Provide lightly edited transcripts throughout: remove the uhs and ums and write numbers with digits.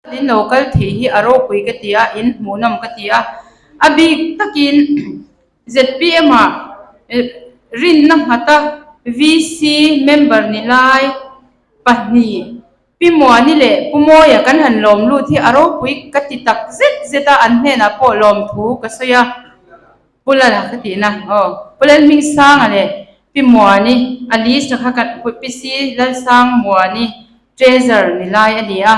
In lo kal theih hi a ropui ka ti a, in hmuhnawm ka ti a. A bik takin zpm ah rinna nghata VC member ni lai pahnih Pi Muani leh Pu Mawia kan han lawm lut hi a ropui ka ti tak zet zet a, an hnenah pawh lawmthu ka sawi a. Pu Lala ka tihna aw. Pu Lalhmingsanga leh Pi Muani a list a kha kan Pi Si Lalsang Muani Treasure ni lai a ni a.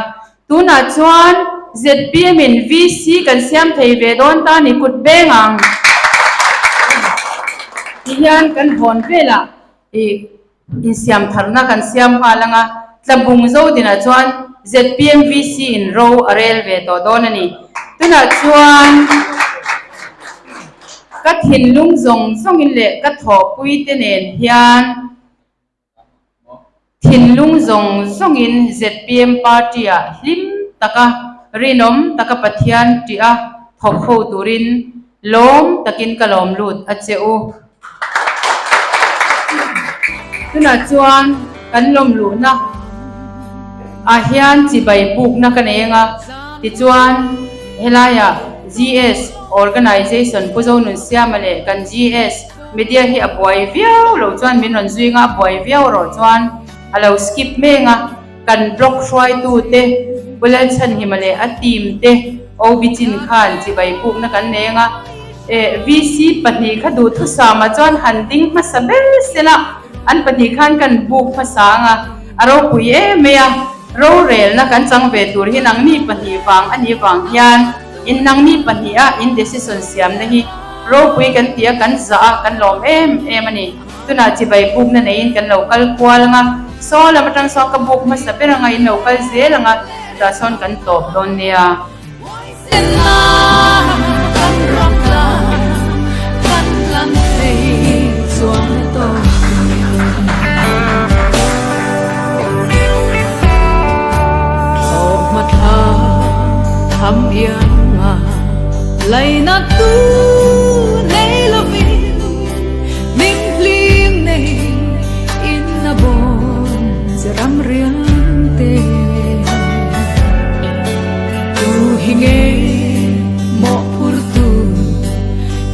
Tunah chuan zpm in VC kan siam thei ve dawn ta ni kut beng ang ti hian kan hawn velah ih Insiam tharna kan siam nghal ang a, Tlabung Zodinah chuan ZPMVC in ro a rel ve tawh dawn a ni. Tunah chuan ka thinlung zawng zawngin leh ka thawhpuite nen hian thinlung zawng zawngin zpm party-ah hlim taka rinawm taka Pathian ṭih a thawk ho turin Lawm takin ka lawm lut a che u. Tunah chuan kan lawm luhna ah hian chibai bukna ka nei anga, tichuan helaiah GS Organization Pu Zonunsiama leh kan GS Media hi a buai viau lo chuan min rawn zui anga, a buai viau erawh chuan a lo skip meng a. Kan blog hruaitute Pu Lalchhanhima leh a team te OB chin khan chibai pukna kan nei anga, VC pahnih kha duhthusama chuan han ding hmasa ber sela an pahnih khan kan buk hmasa anga, a ropui em mai a, rorelna kan chang ve tur hi nangni pahnih vang a nih vang hian in nangni pahniha in decision siamna hi ropui kan ti a, kan zah a, kan lawm em em a ni. Tunah chibai bukna neiin kan lo kal kual anga, saw lam atang sawn ka buk hmasa ber anga in lo kal zel anga, chutah sawn kan tawp dawn nia. Hlim nei in a bawn che ram riang te. Tu hi nge mawh phur tu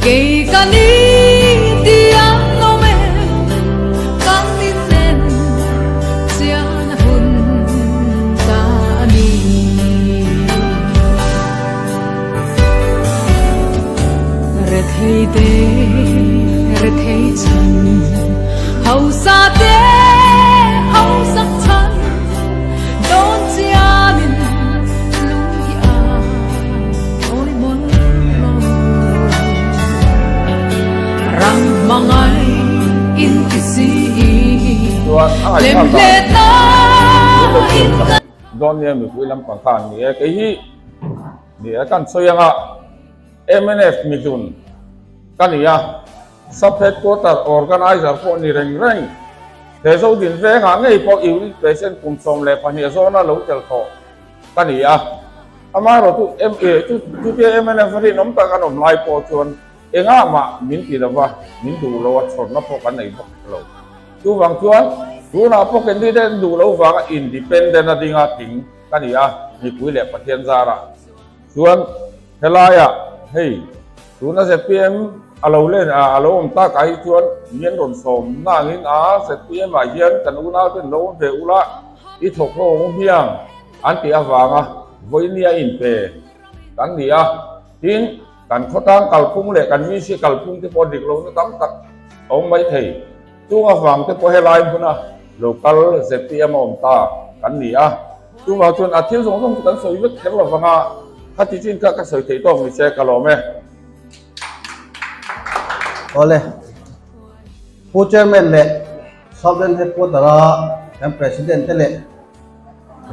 kei ka ni ti ang awm em kan in nen chian a hun ta a ni. Rethei te rethei chhan hausa te hausak chhan dawn chianin lung hi a awi mawlh lo. Ram hmangai in ti si lem hle ta in ka Dawn nia mipui lampang kha an ni e kei hi Ni e, kan sawi anga mnf mihlun ka ni a, Sub Headquarter Organiser pawh ni reng reng. He Zodin vengah ngei pawh Unit President kum 12 zawna lo tel tawh ka ni a. Amaherawhchu chutia mnf rinawm tak an awm lai pawh chuan engah mah min ti lova, min duh lo a, chhawrna pawh kan nei bawk lo. Chuvang chuan tunah pawh candidate an duh lo vanga independent a ding a tling. Ka ni a, mipui leh Pathian zarah chuan helaiah hei tuna zpm a lo len a, a lo awm takah hi chuan mi an rawn sawm nangin a zpm ah hian kan unau ten lo awm ve ula i thawk ho ang u hmiang an tih avanga vawinia inpe kan ni a, tin kan khawtlang kalphung leh kan VC kalphung te pawh dik lohna tam tak a awm maithei. Chung avang te pawh helai hmuna local zpm a awm ta kan ni a, chuvang chuan a thil zawng zawng chu kan sawi vek kher lo vang a, khati chin kha ka sawi theih tawk ni se ka lawm e. Awle, Pu Chairman leh Southern Headquarter a kan President te leh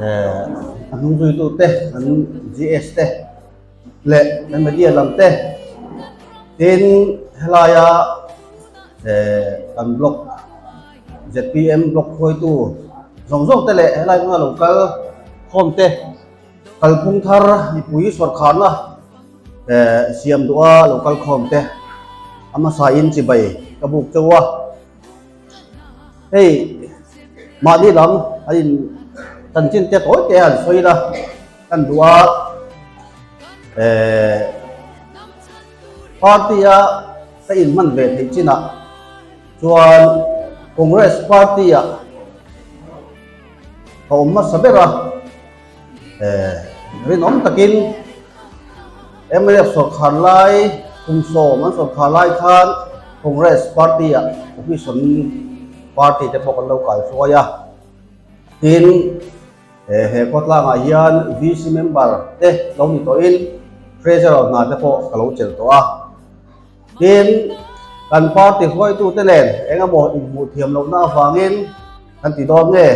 a hnungzuitu te an GS te leh kan media lam te tin helaia kan block zpm block hruaitu zawng zawng te leh helai hmuna lo kal khawm te kalphung thar mipui sawrkharna siam duha lo kal khawm te a hmasa in chibai ka buk chauh a hei mahni lam an in chanchin te tawi te an sawi la. kan duh a, party a ka inhman ve theih chinah chuan Congress party ah ka awm hmasa ber a, rinawm takin mnf sawrkhar lai kum sawm an sawrkhar lai khan Congress party ah opposition party te pawh kan lo kaihruai a, tin. He khawtlangah hian VC member te lo ni tawhin Treasurer hna te pawh ka lo chelh tawh a. Tin, kan party hruaitute nen eng emaw inhmuh thiam lohna avangin kan ti dawn nge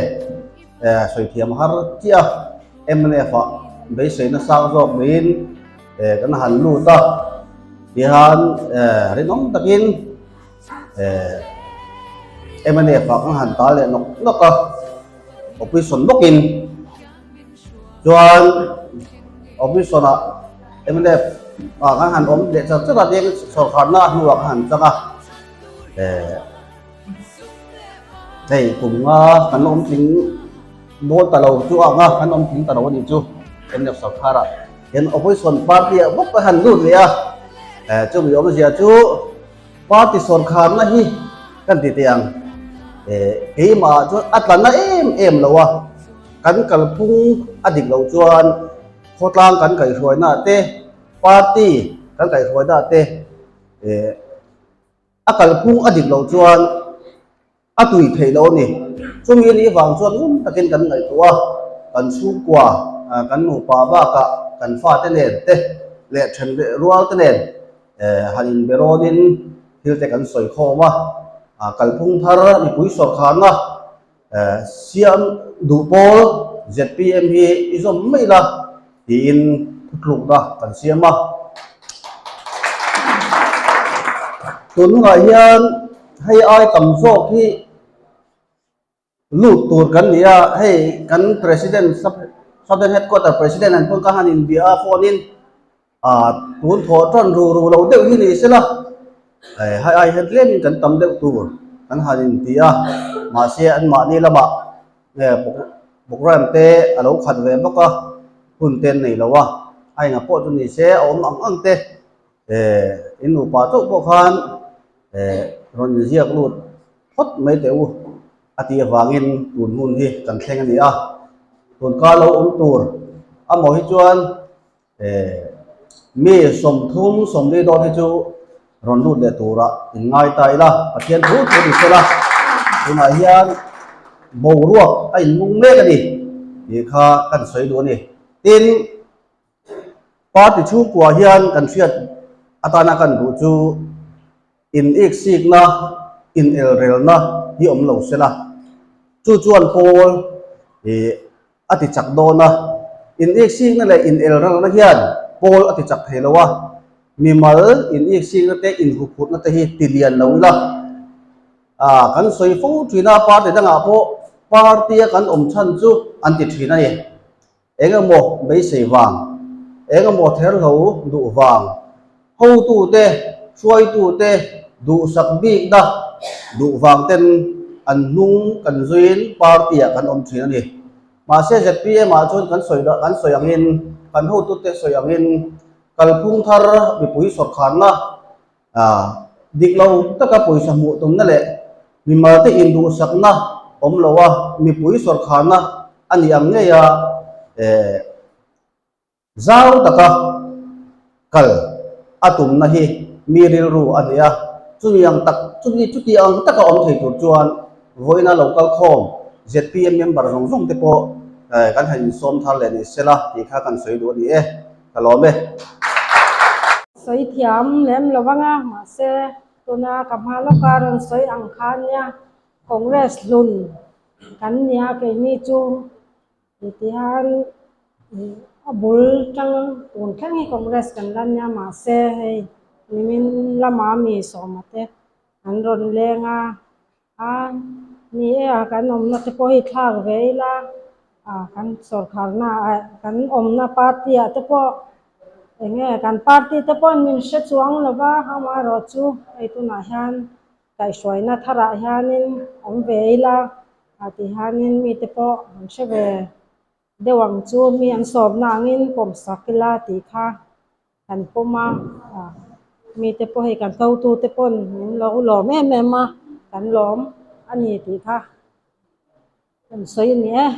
sawi thiam har chiah a, mnf ah beiseina sang zawk niin kan han lut a. Tihian rinawm takin mnf ah kan han tal leh nawk nawk a. Opposition bawkin chuan opposition ah mnf ah kan han awm leh char char a tin sawrkharna a hnuah kan han chang a hei kum nga kan awm tling dawn ta lo chu ang a kan awm tling ta lo a nih chu mnf sawrkhar ah hian opposition party ah bawk kan han lut leh a chumi awmzia chu. Party sawrkharna hi kan ti teh ang. Keimah chuan a tla na em em lo a, kan kalphung a dik loh chuan khawtlang kan kaihhruaina te, party kan kaihhruaina te a kalphung a dik loh chuan A tui theih lo a ni. Chumi a nih vang chuan ngun takin kan ngaihtuah a, kan chhungkua, kan nupa bakah kan fate nen te leh then rual te nen han inbe rawnin thil te kan sawi khawm a. Kalphung thar mipui sawrkharna siam duh pawl zpm hi i zawm mai la tiin thutlukna kan siam a. Tunhunah hian hei ai tam zawk hi lut tur kan ni a, hei kan President Southern Headquarter President an pawn ka han inbia a phone in tun thawh tan ru ru lo deuh hi ni sela hei ai hian tlemin kan tam deuh tur kan han inti a, mahse anmahni lamah Program te a lo khat ve bawk a, hun te an nei lo a, a enga pawh chu ni se a awm ang ang te in nupa chauh pawh khan rawn inziak lut phawt mai teh u a tih avangin tun hun hi kan thleng a ni a, tun kar lo awm tur amaw hi chuan Mi 30 40 dawt hi chu rawn lut leh turah in ngai ta ila, Pathian thu thu ni sela, tunah hian boruak a inmung mek a ni tih kha kan sawi duh a ni. Tin, party chhungkua hian kan hriat atana kan duh chu in iksikna, in elrelna hi awm lo sela, chu chuan pawl ih a ti chak dawn a, in iksikna leh in elrelna hian pawl a ti chak thei lo a, mimal in iksikna te in huphurhna te hi ti lian lo ila, ah kan sawi fo thin a, party dangah pawh party a kan awm chhan chu an ti thin a ni, eng emaw beisei vang, eng emaw therhlo duh vang, hotute, hruaitute duhsak bikna duh vang ten an hnung kan zuiin party ah kan awm thin a ni. Mahse zpm ah chuan kan sawi kan sawi angin, kan hotute sawi angin kalphung thar mipui sawrkharna dik lo taka pawisa hmuh tumna leh mimal te induhsakna awm lo a mipui sawrkharna a nih ang ngei a Zau taka kal a tumna hi mi rilru a ni a, chumi ang tak chumi chuti ang taka awm thei tur chuan vawiina lo kal khawm zpm member zawng zawng te pawh kan han insawm thar leh ni sela tih kha kan sawi duh a ni e, ka lawm e. Sawi thiam lem lo vang a, mahse tuna ka hma lawka rawn sawi ang kha nia Congress hlun kan nia keini chu. Tihian a bul tang tun thleng hi Congress kan la nia mahse hei nimin lama mi sawma te an rawn leng a a ni e a kan awmna te pawh hi thlak ve ila a kan sawrkharna ah kan awmna party ah te pawh eng nge kan party te pawhin min hre chuang lo va amaherawhchu hei tunah hian Kaihhruaina tharah hianin awm ve ila ah ti hianin mite pawh an hre ve deuh ang chu mi an sawmna angin pawm sak ila tih kha kan pawm a, mite pawh hei kan hotute pawn min lo lawm em em a, kan lawm a ni tih kha kan sawi a ni e.